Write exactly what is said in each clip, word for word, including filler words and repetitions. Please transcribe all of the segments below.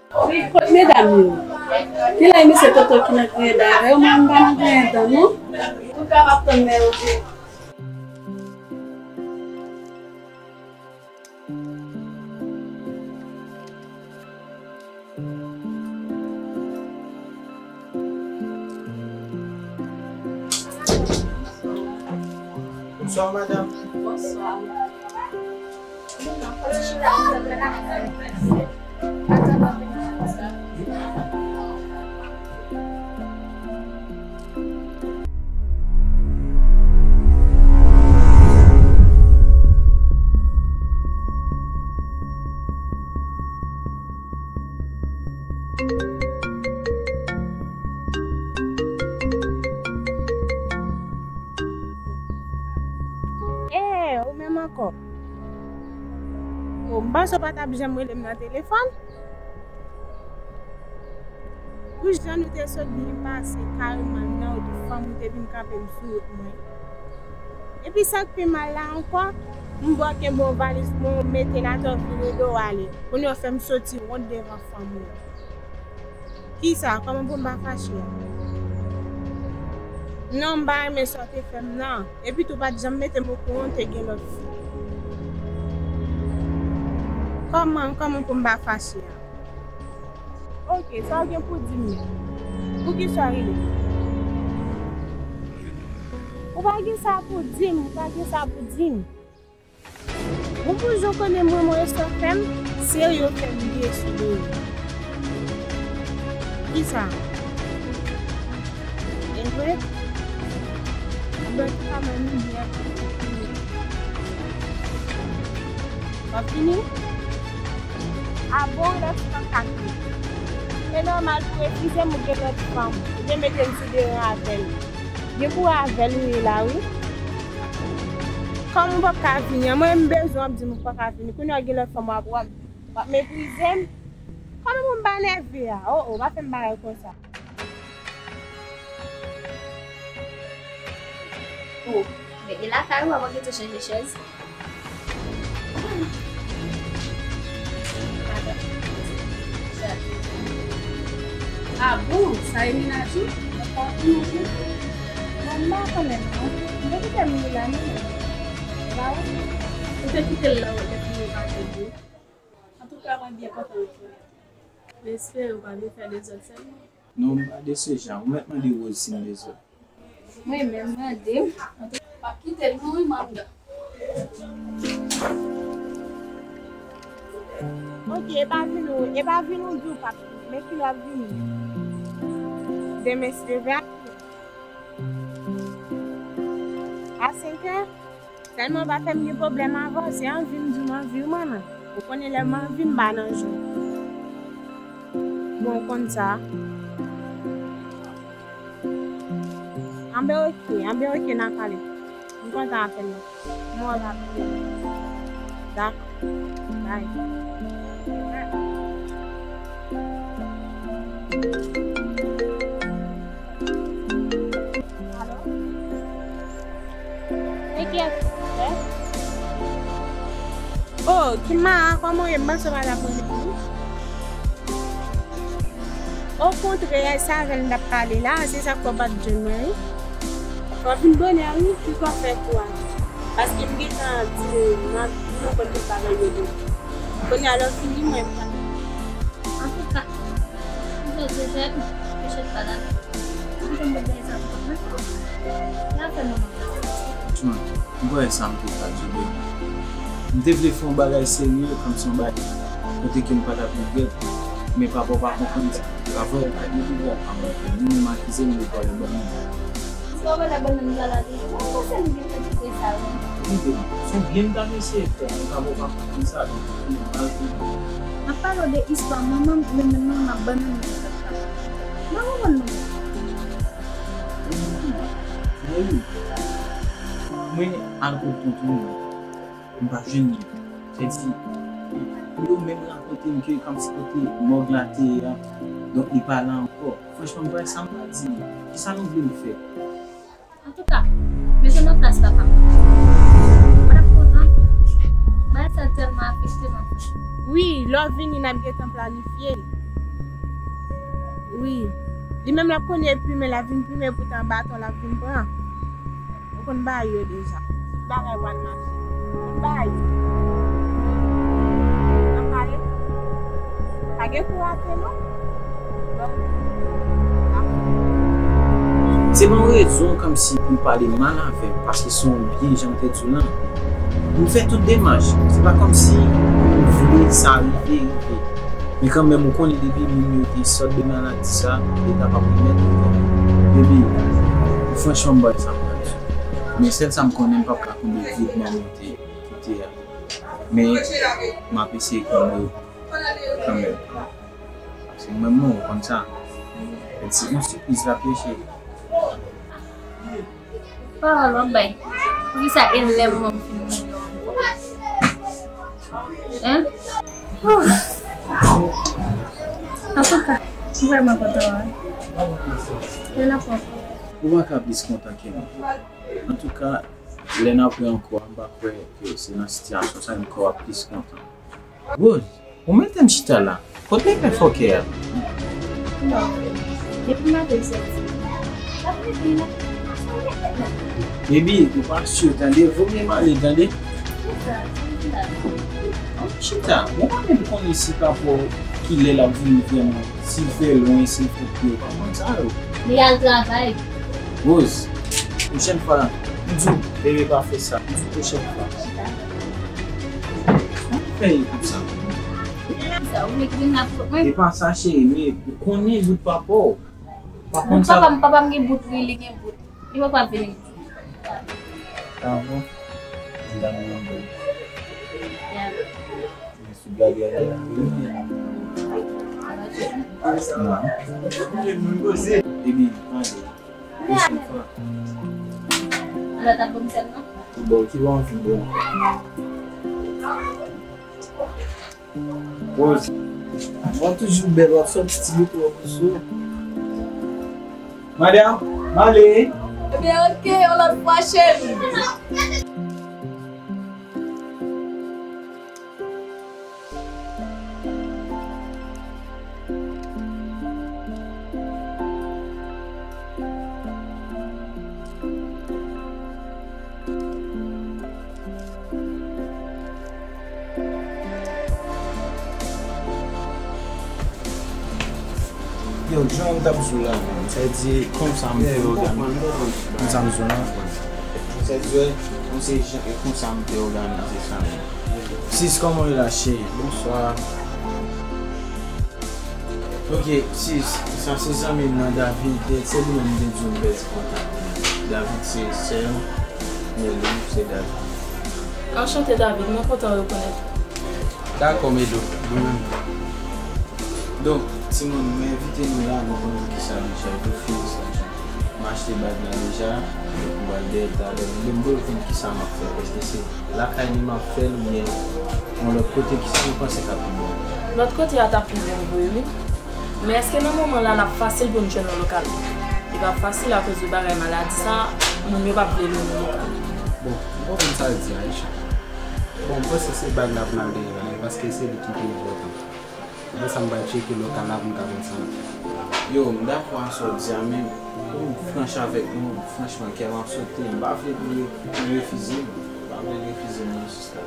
Kot medam yo? Genlè e mesye Toto ki nan griyen dan avè yo, mwen m pa nan griyen dan non. Ou ka m ap tann lè yo vini. Bonswa, madanm. Bonswa. Eh, ou menm ankò? Oh, m panse w pa t ap janm rele m nan telefòn. Pou jan nou te sot byen pase kareman nan wout, fanm ou te vin kanpe m sou wout mwen. Epi sa k pi mal la ankò, m bò kenbe yon valiz mwen, w mete l atò, w vire do w ale. Kounye a w fè m soti wont devan fanm ou. Kisa? Kòman pou m pa fache a? Non, m pa renmen sa w te fè m nan. Epi tou, w pa t janm mete m okouran w te gen lòt fi. Kòman, kòman pou m pa fache a? Oke, sa w gen pou di m menm? Poukisa w rele m? Ou pa gen sa pou di m, ou pa gen sa pou di m. Bon, pou jan w konnen mwen, mwen sa fè m, se yo fè m bliye sou do yo. Kisa? E vre? Anben, antouka, mwen, m byen. W ap vini? A bon, lòt fanm ka vini. Se nòmal pou refize m, ou gen lòt fanm. Ou te mete m sou de ran avè l. Gen pou avè l ou ye la, wi. Kòm ou p ap ka vini an, mwen m bezwen w ap di m ou pa ka vini. Kounye a gen lòt fanm w ap, w ap, w ap meprize m. Kòman pou m pa nève a? Oh, oh, pa fè m bagay konsa. Oh, men e lakay ou, w ap gentan chanje chèz. Ah bon, sa e mennaj ou? Mwen pa konnen tou. Bon, m pa konnen non. M te kite m li la, non. Ba ou? Ou te kite l la, ou te fini pa te di. Antouka, mwen byen kontan retwouve w. M espere ou pa vin fè dezòd sèlman. Non, m pa de se jan. Ou mèt mande Rose si m bezwen. Mwen menm, mande. W ap kite l non, wi, Manda. Oke, e pa vin ou, e pa vin ou di w p ap vini. Men kilè w ap vini? Demen, si Dye vle, a senkè. Sèlman pa fè m gen pwoblèm avè w, se anvi m di w m anvi w, manman. Ou konnen lè m anvi m pa nan jou. Bon, ou konn sa. Anben oke, anben oke, n a pale. M kontan apèl la. M wè w ap vini. Dakò. Bye. Alo? Men kiyès ki fè? Oh, Kimara, kòman w ye? M panse w pa t ap rele m. Okontrè, se avè l m t ap pale la, se sa k fè w pa t jwenn mwen, wi. Fò w vin bonè, wi, ki fè w fè kou a. Paske m gentan di nou, m ap di nou konn tout bagay yo tou. Kounye a lè w fini, mwen, m pral. Antouka, m fè zye jèn, m chèche pa la. M janm wè bagay sa pou mwen. L ap fè mwen mal. Franchman, m pa wè sa m te ka di, baby. M te vle fè yon bagay serye, kòmsi yon bagay kote ke m pa t ap regrèt, men papa w pa konprann sa. Papa w pa gen regrèt pa mwen, li menm akize m de vòlè bann moun. Istwa vòlè bannann la la toujou. Mwen panse m gen kantite sa, wi. Wi, baby. Se yon byen m t ap eseye fè, men papa w pa konprann sa, donk, li mal konprann. M ap pale w de istwa manman m, men, men manman bannann nan. M pa konprann non. Wi, wi. Mwen al kot tonton mwen. M pa jwenn li. Sa di, pou yo menm rakonte m ke kòmsi kote mòg la te ye a, donk li pa la ankò. Franchman, m pa wè sa m pral di nou. Kisa nou vle m fè? Antouka, mete m nan plas papa m. Mwen ap kontan. Bagay sa tèlman afekte m anfen. Wi, lè w vini, n ap gentan planifye l. Wi. Li menm l ap konn li plimen, l ap vin plimen, poutan baton l ap vin pran. Ou konn bagay yo deja. Tout bagay pral mache. Ou konn bagay yo. N ap pale. Pa gen kou rate non. Donk, n ap Se pa yon rezon kòmsi pou m pale mal avè w, paske se yon byen, jan m te di w lan. M fè tout demach. Se pa kòmsi m vle sa rive, rive. Men kanmenm, ou konnen depi moun yo gen sòt de maladi sa, Leta p ap remèt yo. Baby, franchman, m ba w sa pral di. Men sèl sa m konnen, m p ap ka konbyen vide manman w te kite a. Men, m ap eseye konbyen kanmenm. Se mwen menm, ou konn sa. Se yon sipriz l ap ye, cheri. Pawòl w ap bay. Poukisa e lè manman m fin mouri yo ankò? Hein? Antouka, m vrèman kontan wè. Lè n ap wè ankò. Ou pa ka plis kontan ke mwen. Antouka, lè n ap wè ankò, m pa kwè ke se nan sitiyasyon sa ke w ap plis kontan. Rose, ou mete m chita la. Kote pè fòkè a? Bon, depi maten l soti, l ap rete la. Baby, ou pa si, tande, vomye m ale, tande. Chita, chita. Mwen pa menm konnen si papa w kilè l ap vini vrèman, si l fè lwen, si l fè pye, ou pa konn sa yo. Li al travay. Rose, pwochèn fwa, m di w, bebe pa fè sa. M di w pwochèn fwa. Fè ekout sa. Sa, ou vle ki vin ap kot mwen? E pa sa, cheri, men ou konnen bout papa w. Pa konn sa. Papa m, papa m gen bout, wi, li gen bout. Li pa pa vini. Sa bon? Li pa vini. Ya. Li sou gade a la. Non. Ebi, mande. Pwochèn fwa. Alò, t ap bon sèlman? Bon, ki bon anvi bon. Rose, mwen toujou bèl, w ap sòti ti bout wòb ou sou. Madam, m ale. Ebyen, oke, yon lòt fwa, cheri. Yo, jan m t ap di w la menm, sa vle di, konsa m te òganize, konsa m di w la, sa vle di, konsa m te òganize sa menm. Sis, kòman w ye la, cheri? Bonswa. Ok, sis, sa se zanmi m nan, David, se li menm m te di w m pèdi kontak li. David se sè m, men li se David. Anchante, David, mwen kontan rekonèt ou. Dakò, Medo, mwen menm tou. Donk, timoun, mwen envite nou la, nou konnen kisa deja, yo fini sa. M achte bag la deja, nou pou al dèyè l talè. M vle m vle konn kisa m ap fè, èske se lakay li m ap fè l oubyen yon lòt kote, kisa nou panse k ap pi bon? Lòt kote a t ap pi bon vre, wi. Men èske nan moman la, l ap fasil pou n jwenn yon lokal? Li p ap fasil akoz de bagay maladi sa, moun yo p ap vle lwe yon lokal. Bon, m konprann sa l di a, Aisha. Bon, m panse se bag la pou n al dèyè la, paske se li ki pi enpòtan. Apre sa, m pral tcheke lokal la pou m ka konn sa m ap fè. Yo, m dakò a sa w di a, men pou m franch avèk nou, franchman, kè m ap sote. M pa vle pou yo refize m. M pa vle refize m nan sista.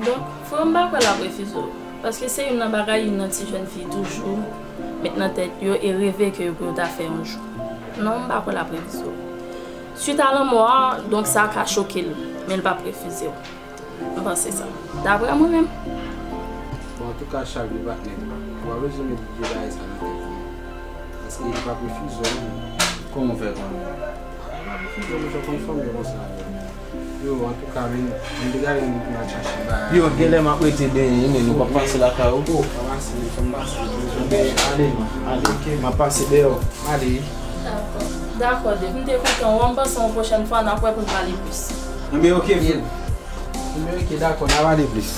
Donk, frè m pa kwè l ap refize w. Paske se youn nan bagay youn nan ti jèn fi toujou met nan tèt yo e reve ke yo pou yo ta fè yon jou. Non, m pa kwè l ap refize w. Swit a lanmò a, donk sa ka choke l, men l p ap refize w. M panse sa. Daprè mwen menm. Bon, antouka, Charles, patnè, ou pa bezwen met vye bagay sa nan tèt ou. Paske li p ap refize w. Kòman w fè konnen? Li p ap refize w, men jan konn fanm yo konsa. Yo, antouka, men, m te gade nou pou n al chache bagay. Yo, genlè m ap rete dèyè, men nou p ap pase lakay ou. Oh, pa pase, men fò m pase. Anben, ale, ale. Ok. M ap pase dèyè w. Ale. Dakò. Dakò, Dave. M te kontan wè w, m panse yon pwochèn fwa n ap wè pou n pale plis. Anben, ok, frè m. Anben, ok, dakò, n a pale plis.